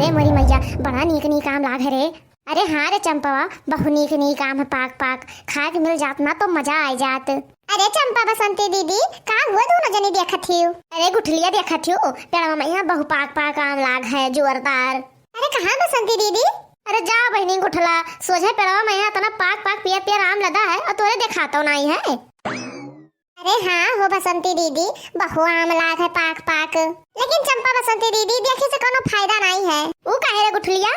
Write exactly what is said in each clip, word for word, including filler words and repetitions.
ए मोरी मैया, बड़ा नीक नीक आम लाग है रे। अरे हाँ रे चंपवा, बहु नीक नीक आम है, पाक पाक खाए के मिल जात ना तो मजा आ जात। अरे चंपा बसंती दीदी, का हुआ दोनों जनी देखत हियो? अरे गुठलिया देखत हियो, पेड़वा में यहाँ बहु पाक पाक आम लाग है, जोरदार। अरे कहाँ बसंती दीदी? अरे जा बहिनी गुठला, सोझे पेड़वा में यहाँ इतना पाक पाक पियर पियर आम लदा है और तोरे देखातो नाई है। अरे हाँ हो बसंती दीदी, बहु आम लाग है पाक पाक। लेकिन चंपा बसंती दीदी, देखे से कोनो फायदा नाई है। ऊ काहे रे गुठलिया?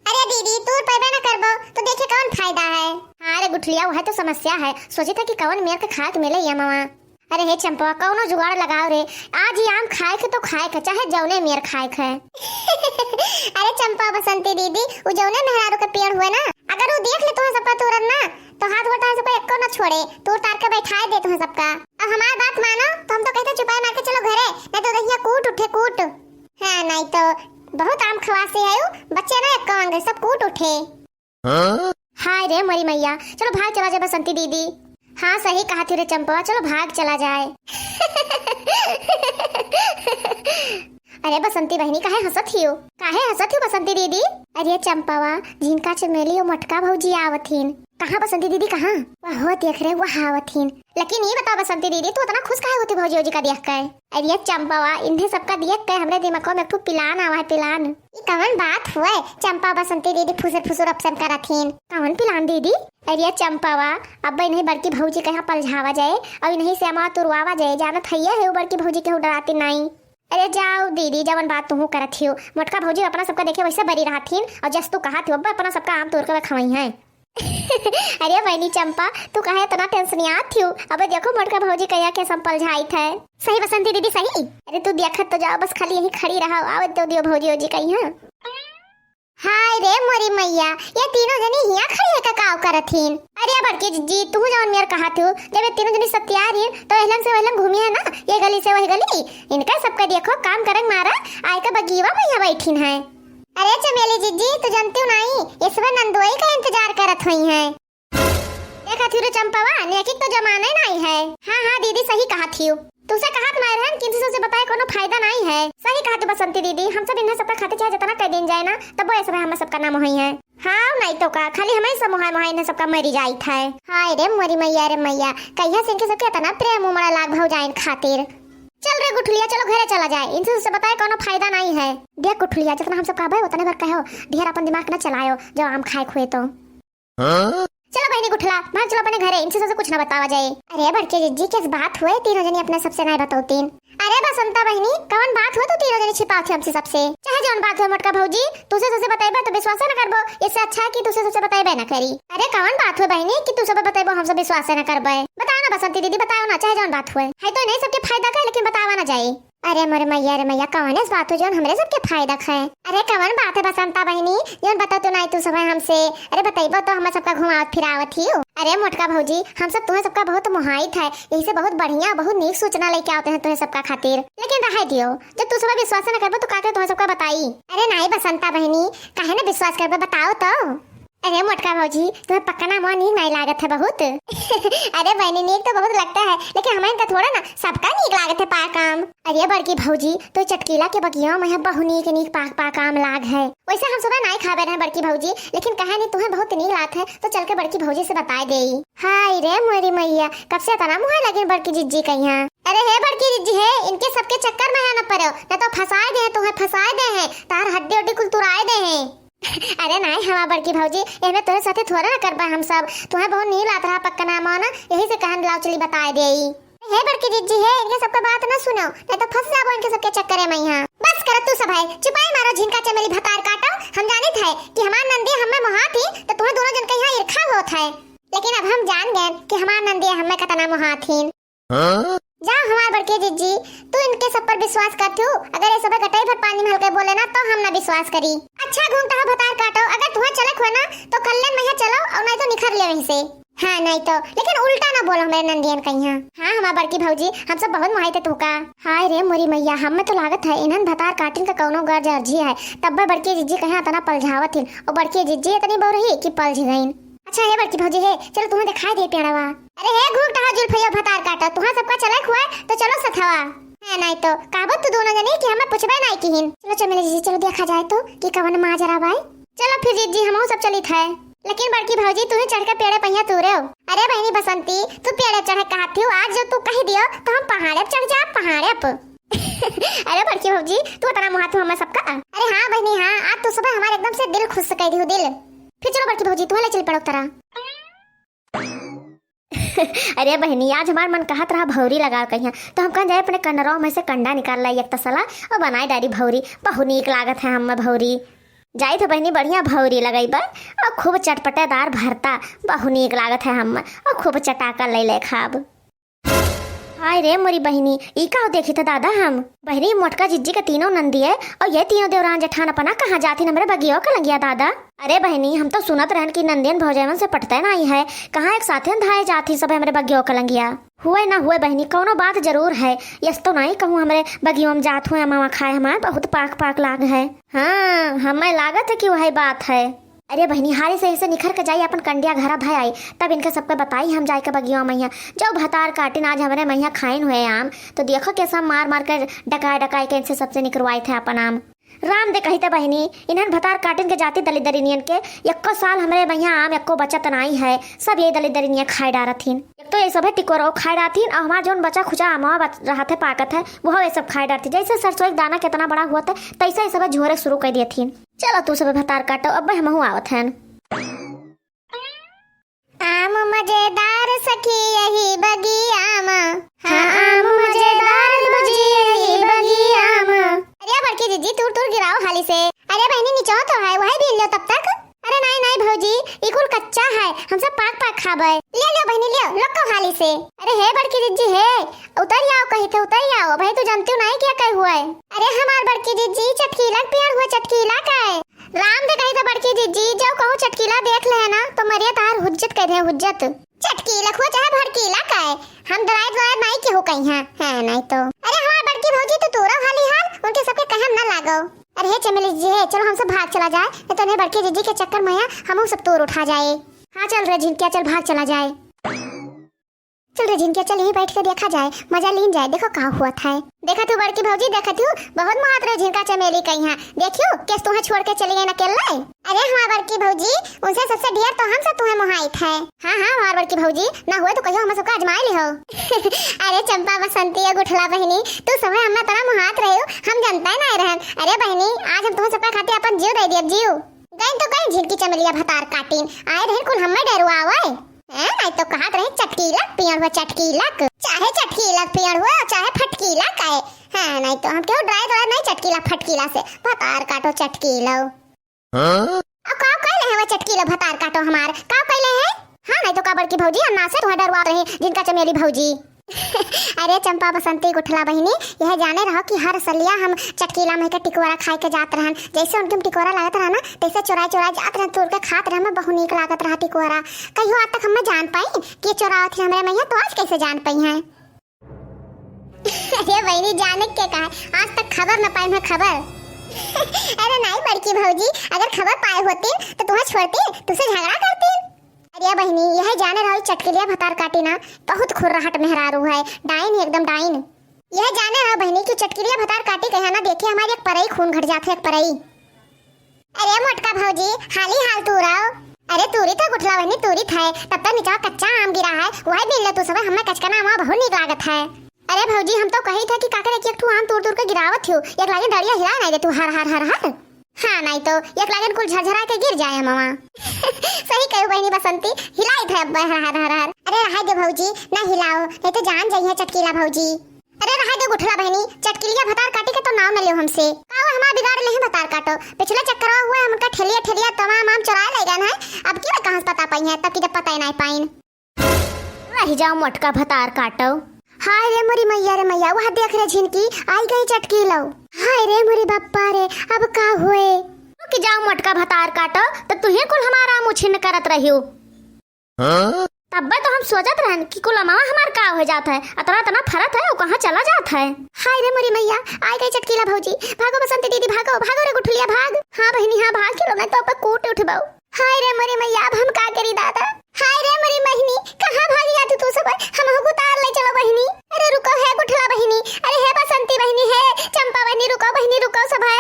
अरे दीदी, तूर पैबे न करबो तो देखे कौन फायदा है? हाँ रे गुठलिया, वह तो समस्या है। सोचे था कि कौन मेर के खाए के मिले ये मामा। अरे हे चंपवा, कौनो जुगाड़ लगाओ रे, आज ही आम खाए के तो खाए के, चाहे जौने मेर खाए के। अरे चंपा बसंती दीदी, उ जौने मेहरारू के पेड़ हुए ना, अगर उ देख ले तुम्हें सबका तोरत ना, तो हाथ गोड़ तार सबका एको ना छोड़े, तोर तार के बैठाए दे तुम्हें सबका। अब हमार बात मानो तो हम तो कहते चुपाई मार के चलो घरे, नहीं तो दहिया कूट उठे कूट। हाँ, नहीं तो बहुत आम खवासी है उ, बच्चे ना एको अंगे सब कूट उठे। हाँ? हाय रे मोरी मैया, चलो भाग चला जाए बसंती दीदी। हाँ सही कहा थी रे चंपवा, चलो भाग चला जाए। अरे बसंती बहिनी, काहे हंसत हियो? काहे हंसत हियो बसंती दीदी? अरे चंपावा, झिनका चमेली और मोटका भौजी आवत हिन। कहाँ बसंती दीदी, कहाँ? वह हो देख रे, वह आवत हिन। लेकिन ये बताओ बसंती दीदी, तू इतना खुश काहे होती भौजी, भौजी का देख के? अरे चंपावा, इन्हें सबका देख के हमरे दिमाग में एक ठो plan आवा है, plan। ई कवन बात हुए? चंपा बसंती दीदी फुसुर फुसुर option करत हिन। कवन plan दीदी? अरे चंपावा, अब इन्हें बड़की भौजी के यहाँ पलझावा जाए और इन्हें से अमा तुरवावा जाए, जानत हइये है वो बड़की भौजी के हो डराती नाई। अरे जाओ दीदी, जवन बात तुहू करत हियो। मोटका भौजी अपना सबका देखे वैसे बरी रहत हिन, और जस तू कहत हियो, अब अपना सबका आम तोड़ के खवाई हैं। अरे बहनी चंपा, तू काहे इतना tension आत हियो? अबे देखो मोटका भौजी कहिया के संपल जाइत है। सही बसंती दीदी, सही। अरे तू देखत तो जाओ, बस खाली यहीं खड़ी रहो, आवत तो दियो भौजी, भौजी कहीं है। हाय रे मोरी मैया, ये तीनों जनी हियां खड़ी है का, काव करत हिन? अरे बड़की जिज्जी, तू जवन मेर कहत हो, जब ये तीनों जनी सत्यार हिन, तो एहलन से वहलन घूमी है ना, ये गली से वही गली। इनका सबका देखो, काम करंग मारा, आय का बगीवा में यहाँ बैठिन है। अरे चमेली जिज्जी, तू जानती हो नाई, ये सब नंदोई का इंतजार करत हुई हैं। देखा थी रे चंपावा, नेकी तो जमाना ही नाई है। हाँ, हाँ दीदी, सही कहा थी। तुसे कहत मार हन, किसी से बताए कोनो फायदा नाई है। सही कहा तू बसंती दीदी, हम सब इन्हें सबका खातिर चाहे जितना कर दिन जाए ना, तब वो ऐसे हम सबका नाम होई है। हाँ, नाई तो का, खाली हमें सब मुहाय मुहाय इन्हें सबका मरी जाइत है। हाय रे मोरी मैया रे मैया, कहिया से इनके सबके इतना प्रेम उमड़ा लाग भौजाइन खातिर। चल रे गुठलिया, चलो घरे चला जाए, इनसे से बताए कोनो फायदा नाई है। देख गुठलिया, जितना हम सब कहबे उतने भर कहो, ढेर अपन दिमाग न चलायो, जब आम खाए खुए तो। हाँ? चलो बहनी गुठला, भाग चलो अपने घरे, इनसे सबसे कुछ ना बतावा जाए। अरे बड़के जिज्जी, किस बात हुए, तीनों जनी अपने सबसे नाई बतौतीन? अरे बसंता बहनी, कवन बात हुए तू तीनों जनी छिपाओ थे हमसे सबसे? चाहे जौन बात हुए मोटका भौजी, तुसे सबसे बताइबे तो विश्वास न करबो, इससे अच्छा है कि तुसे सबसे बताइबे न करी। अरे कवन बात हुए बहनी कि तू सब बताइबो हम सब विश्वास न करबे? बताओ ना बसंती दीदी, बताओ ना, चाहे जौन बात हुए। है तो नहीं सबके फायदा का, लेकिन बतावा ना जाए। अरे मोरे मैया रे मैया, कवन ऐस बात हो जौन हमरे सबके फायदा खाए? अरे कवन बात है बसंता बहिनी, जौन बता तू नाई तू सब है हमसे। अरे बतइबो तो हम सबका घुमावत फिरावत ही हो। अरे मोटका भौजी, हम सब तुम्हें सबका बहुत मोहाइत है, यही से बहुत बढ़िया, बहुत नीक सूचना लेके आवते हैं तुम्हें सबका खातिर। लेकिन रहे दियो, जब तू सब विश्वास न करबो तो का के तुम्हें सबका बताई? अरे नाई बसंता बहिनी, काहे ना विश्वास करबे, बताओ तो। अरे मोटका भौजी, तुम्हें पक्का ना मुआ नीक नाई लागत है बहुत। अरे बहनी, नीक तो बहुत लगता है, लेकिन हमें इनका थोड़ा ना, सबका नीक लागत है पाक आम। अरे बड़की भौजी, तो चटकीला के बगिया में है बहु नीक नीक पाक पाक आम लाग है। वैसे हम सुबह नाई खाबे रहे बड़की भौजी, लेकिन कहे नहीं तुम्हें बहुत नीक लागत है, तो चल के बड़की भौजी से बताए देई। हाय रे मोरी मैया, कब से इतना मुँह लगे बड़की जिज्जी का यहाँ। अरे हे बड़की जिज्जी हे, इनके सबके चक्कर में है न पड़ो, न तो फंसाए दे हैं तुम्हें, फंसाए दे हैं, तार हड्डी हड्डी कुल तुराए दे हैं। अरे नाई, हमार बड़की भौजी, एमे तोरे साथे थोड़े ना करबा हम सब। तुम्हें बहुत नीक लागत रहा पक्का नाम हो ना, यही से कहन लाओ चली बताए देई। हे बड़की जिज्जी हे, इनके सबका बात ना सुनो, नहीं तो फंस जाबो इनके सबके चक्कर में यहाँ। बस करो तू सब है, चुपाई मारो झिनका चमेली भतार काटो। हम जानित है कि हमार नंदी हमें मोहात ही, तो तुम्हें दोनों जन के यहाँ ईर्खा होत है। लेकिन अब हम जान गए कि हमार नंदी हमें कतना मोहात ही। हाँ? जाओ हमार बड़के जिज्जी, तू इनके सब पर विश्वास करत हो? अगर ये सब गटई भर पानी में हल्के बोले ना तो हम ना विश्वास करी। अच्छा घूमता हो भतार काटो, अगर तुम्हें चलक हो ना तो कल्लन मैया चलो और नहीं तो निखर ले वहीं से। हाँ नहीं तो, लेकिन उल्टा ना बोलो हमारे नंदियन कहीं। हाँ हमार बड़की भौजी, हम सब बहुत मोहाइत है तू का। हाय रे मोरी मैया, हमें तो लागत है इन्हन भतार काटिन का कौनो गर्ज अर्जी है, तब बड़के जिज्जी कहीं इतना पलझावत हिन और बड़के जिज्जी इतनी बौर रही कि पलझ गईन। अच्छा हे बड़की भौजी हे, चलो तुम्हें दिखाई दे पेड़वा। अरे हे घूंघटा हो जुल्फैया भतार काटा, तुहां सबका चलक हुआ तो चलो सथवा। है नाई तो, कहबो तू दोनों जने कि हमें पूछबे नाई किहिन। चलो चमेली जीजी, चलो देखा जाए तो कि कवन माजरा बाय। चलो फिर जीजी, हमहू सब चलित है। लेकिन बड़की भौजी, तू ही चढ़ के पेड़े पहिया तूरे हो। अरे बहिनी बसंती, तू पेड़े चढ़े कहत थी, आज जो तू कह दियो तो हम पहाड़े पे चढ़ जाब, पहाड़े पे। अरे बड़की भौजी, तू इतना मुहा तू हमें सबका। अरे हाँ बहिनी हाँ, आज तू सुबह हमारे एकदम से दिल खुश कर दियो, दिल। फिर चलो बड़की भौजी, तू ले चल पड़ो तरा। अरे बहिनी, आज हमार मन कहत रहा भौरी लगा कहिया, तो हम कहन जाए अपने कनरवा में से कंडा निकाल लाई एक तसला और बनाए डारी भौरी। बहुत नीक लागत है हमें भौरी। जाइत है बहिनी, बढ़िया भौरी लगइबे और खूब चटपटेदार भरता, बहुत नीक लागत है हमें, और खूब चटाका ले ले खाब। हाय रे मोरी बहिनी, ई का देखी था दादा हम? बहिनी, मोटका जिज्जी के तीनों नंदी है और ये तीनों देवरान जेठान अपना कहाँ जाती हमरे बगियो कलंगिया दादा? अरे बहिनी, हम तो सुनत रहन कि नंदियन भौजावन से पटते नाई है, कहाँ एक साथे धाए जाती सब हमरे बगियो कलंगिया। हुए ना हुए बहिनी, कौनो बात जरूर है। यस तो नाई कहूँ हमरे बगियो में जात हुए अमावा खाए, हमार बहुत पाक पाक लाग है। हाँ, हमें लागत है कि वही बात है। अरे बहिनी, हाली से ऐसे निखर के जाई, अपन कंडिया घरा धय आई, तब इनके सबके बताई हम जाए के बगिया मैया। जो भतार काटिन आज हमरे मैया खाइन हुए आम, तो देखो कैसा मार मार के डकाए डकाए के इनसे सबसे निकरवाए थे अपन आम। राम दे कही त बहिनी, इन्हन भतार काटिन के जाति दलिदरिनियन के, एक्को साल हमरे मैया आम एक्को बचत नाई है, सब ये दलिदरिनिया खाए डारत हिन। एक तो ये सभे टिकोरो खाए डारत हिन, और हमार जौन बचा खुचा आमवा बच-, रहत है, पाकत है, वो ये सब खाए डारत हिन। जैसे सरसों के दाना कितना बड़ा हुआ था, तैसे ये सभे झोरे शुरू कर दिए थिन। चलो तू सब भतार काटो, अब हमहू आवत हन। आम मजेदार सखी यही बगिया मा। हाँ, आम मजेदार भौजी यही बगिया मा। अरे बड़की जिज्जी, तूर तूर गिराओ हाली से। अरे बहिनी, निचो तो है, वही बीन लो तब तक। अरे नाई नाई भौजी, ई कुल कच्चा है, हम सब पाक पाक खाबे। ले लो बहिनी, ले लो, लोग को हाली से। अरे हे बड़की जिज्जी हे, उतर जाओ कही थे, उतर जाओ, भाई तू जानती हो नाई क्या कहे हुआ है। अरे हमार बड़की जिज्जी, चटकीला के पेड़ हुआ, चटकीला का है। राम दे कही तो बड़की जिज्जी, जो कहूँ चटकीला देख ले है ना, तो मरिया तार हुज्जत कह दे, हुज्जत। चटकीला हुआ चाहे भड़कीला का है, हम डराए डराए नाई के हो कहीं हैं, है नाई तो। अरे हमार बड़की भौजी तो तोरा हाली हाल, उनके सबके कहे हम ना लागो। अरे हे चमेली जी, हे चलो हम सब भाग चला जाए, नहीं तो उन्हें बड़की जिज्जी के चक्कर में हम सब तोर उठा जाए। हाँ चल रे झिनकिया, चल भाग चला जाए। चल रे झिनकिया, चल यहीं बैठ के देखा जाए, मजा लीन जाए, देखो का हुआ था। देखा तू बड़की भौजी, देखा तू, बहुत मोहात रहे झिनका चमेली कहीं है। देखियो, केस तुहें छोड़ के चली गई अकेले। अरे हमार बड़की भौजी, उनसे सबसे ढेर तो हम सब तुहें मोहाइत है। हाँ, हाँ, हमार बड़की भौजी, ना हुए तो कहियो हम सबका आजमाए लिहो। अरे चंपा बसंती या गुठला बहिनी, तू समय हमें तरह मोहात रहे हो, हम जानता ही नहीं रहन। अरे बहिनी, आज हम तुहें सबका खातिर अपन जीव दे दियब, जीव। गइन तो गइन झिनकी चमेलिया भतार काटिन, आए रहन कुल हमें डरवावे। हैं, नहीं तो कहत रहे चटकीलक पियड़ हुआ चटकीलक, चाहे चटकीलक पियड़ हुआ, चाहे फटकीला काहे। हाँ, नहीं तो हम क्यों डराए डराए नहीं चटकीला फटकीला से, भतार काटो चटकीलो। हाँ? अब का कहले हैं वो चटकीलो भतार काटो हमार, का कहले हैं? हाँ, नहीं तो का बड़की भौजी, हम ना से तुम्हें डरवा रहे झिनका चमेली भौजी। अरे चंपा बसंती गुठला बहिनी, यह जाने रहो कि हर सलिया हम चटकीला में के टिकोरा खाए के जात रहन, जैसे उनके हम टिकोरा लागत रहा ना, तैसे चोराए चोराए जात रहन, तोड़ के खात रहन, हमें बहुत नीक लागत रहा टिकोरा। कहियो आज तक हम ना जान पाई कि चोरावत ही हमरे मैया, तो आज कैसे जान पाई हैं? अरे बहिनी, जाने के का है, आज तक खबर न पाए हैं, खबर। अरे नहीं बड़की भौजी, अगर खबर पाए होती तो तुम्हें छोड़ती, तुझसे झगड़ा करती। अरे बहिनी, यह जाने रहो चटकिलिया भतार काटी ना, बहुत खुर्राहट मेहरारू है, डाइन ही एकदम डाइन। यह जाने रहो बहिनी कि चटकिलिया भतार काटी कहे ना, देखिए हमारी एक परई खून घट जात है, एक परई। अरे मोटका भौजी, हाली हाल तू रहो। अरे तूरी था गुठला बहिनी, तूरी था, तब तक नीचा कच्चा आम गिरा है, वही बीन ले तू सब, हमें कचकना आम बहुत नीक लागत है। अरे भौजी, हम तो कही था कि काकर एक एक ठू आम तूर तूर के गिरावत हो, एक लागे डरिया हिला नहीं दे तू, हर हर हर हर। हाँ, नहीं तो एक लागन कुल झरझरा के गिर जाए मामा। सही कहू बहिनी बसंती, हिलाई थे अब हर हर हर। अरे रहाई दे भौजी, ना हिलाओ, नहीं तो जान जाइए चटकीला भौजी। अरे रहाई दे गुठला बहिनी, चटकीलिया भतार काटे के तो नाव न लियो हमसे। का वो हमार बिगाड़ ले हैं भतार काटो, पिछला चक्करवा हुआ हम उनका ठेलिया ठेलिया तमाम आम चुराए ले गए हैं, अब की मैं कहाँ से पता पाई है, तब की जब पता ही नहीं पाइन। रह जाओ मोटका भतार काटो। हाय रे मोरी मैया रे मैया, वह देख रे झिनकी, आई गई चटकीलो। हाय रे मोरी बप्पा रे, अब का हुए? रुक जाओ मोटका भतार काटो, तो तुहे कुल हमारा मुछिन करत रहियो। हाँ? तब्बे तो हम सोचत रहन कि कुल अमावा हमार का हो जात है, अतना अतना फरत है, वो कहाँ चला जात है। हाय रे मोरी मैया, आई गई चटकीला भौजी, भागो बसंती दीदी, भागो, भागो रे गुठलिया, भाग। हाँ बहिनी, हाँ भाग, कि लोग नहीं तो अब कूट उठबो। हाय रे मोरी मैया, अब हम का करी दादा? हाय रे मोरी बहिनी, कहाँ भागी जाती तू सब? हमहू के उतार ले चलो बहिनी। अरे रुको हे गुठला बहिनी, अरे हे बसंती बहिनी, हे चंपा बहिनी, रुको बहिनी, रुको सब है।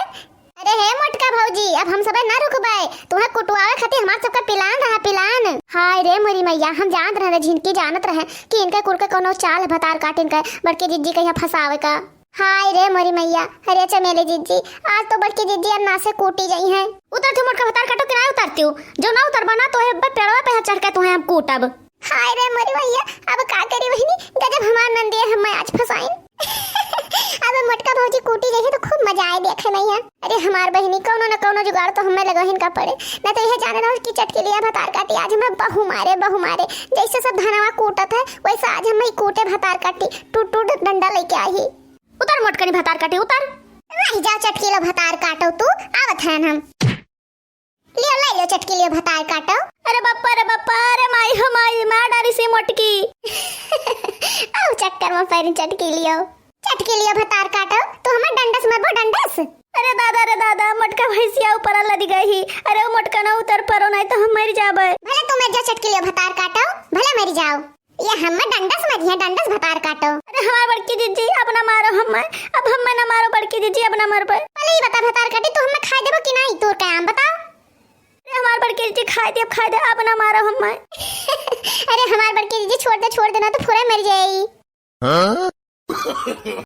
अरे हे मोटका भौजी, अब हम सबे ना रुकबे, तुहे कुटवावे खातिर हमार सबका पिलान रहा, पिलान। हाय रे मोरी मैया, हम जानत रहे, झिनकी जानत रहे कि इनके कुल के कोनो चाल है भतार काटिन के, बड़की जिज्जी के यहाँ फंसावे का। हाय रे मोरी मैया, अरे चमेली जिज्जी, आज तो बड़की जिज्जी अन्ना से कूटी गई हैं। उतरती मोटका भतार काटो कि ना उतरती हूँ? जो ना उतरबा ना तो हे बे पेड़वा पे चढ़ के तुहे हम कूटब। हाय रे मोरी मैया, अब का करी बहिनी, गजब हमार नंदिया हमें आज फंसाइन। अब मोटका भौजी कूटी गई है तो खूब मजा आए देखे में यहाँ। अरे हमार बहिनी, कौनो न कौनो जुगाड़ तो हमें लगहिन का पड़े, न तो यह जाने रहो कि चटकीलिया भतार काटी आज हमें बहु मारे, बहु मारे। जैसे सब धनवा कूटत है वैसे आज हमें कूटे भतार काटी, टूट टूट डंडा लेके आई। उतर मोटकनी भतार काटी, उतर। वही जा चटकीलो भतार काटो तू, आवत है हम। लियो, ले लियो चटकीलियो भतार काटो। अरे बप्पा रे बप्पा, अरे माई हो माई, मार डारी सी मोटकी। आओ चक्कर में पैरी चटकीलियो। चटकीलियो भतार काटो, तू हमें डंडस मरबो डंडस। अरे दादा रे दादा, मोटका भैंसिया ऊपर लदी गई। अरे वो मोटका ना उतर परो, नहीं तो हम मर जाबे। भले तू मर जा चटकीलियो भतार काटो, भले मर जाओ। ये हमें डंडस मरिहे, डंडस भतार काटो। अरे हमार बड़की जिज्जी, अब ना मारो हमें, अब हमें ना मारो बड़की जिज्जी, अब ना मरबे। पहले ही बता भतार काटी, तू हमें खाए देबो कि नहीं, तू काम बताओ। अरे हमार बड़की जिज्जी, खाए दे, अब खाए दे, अब ना मारो हमें। अरे हमार बड़की जिज्जी, छोड़ दे, छोड़ दे, ना तो फुरे मर जाई। हाँ?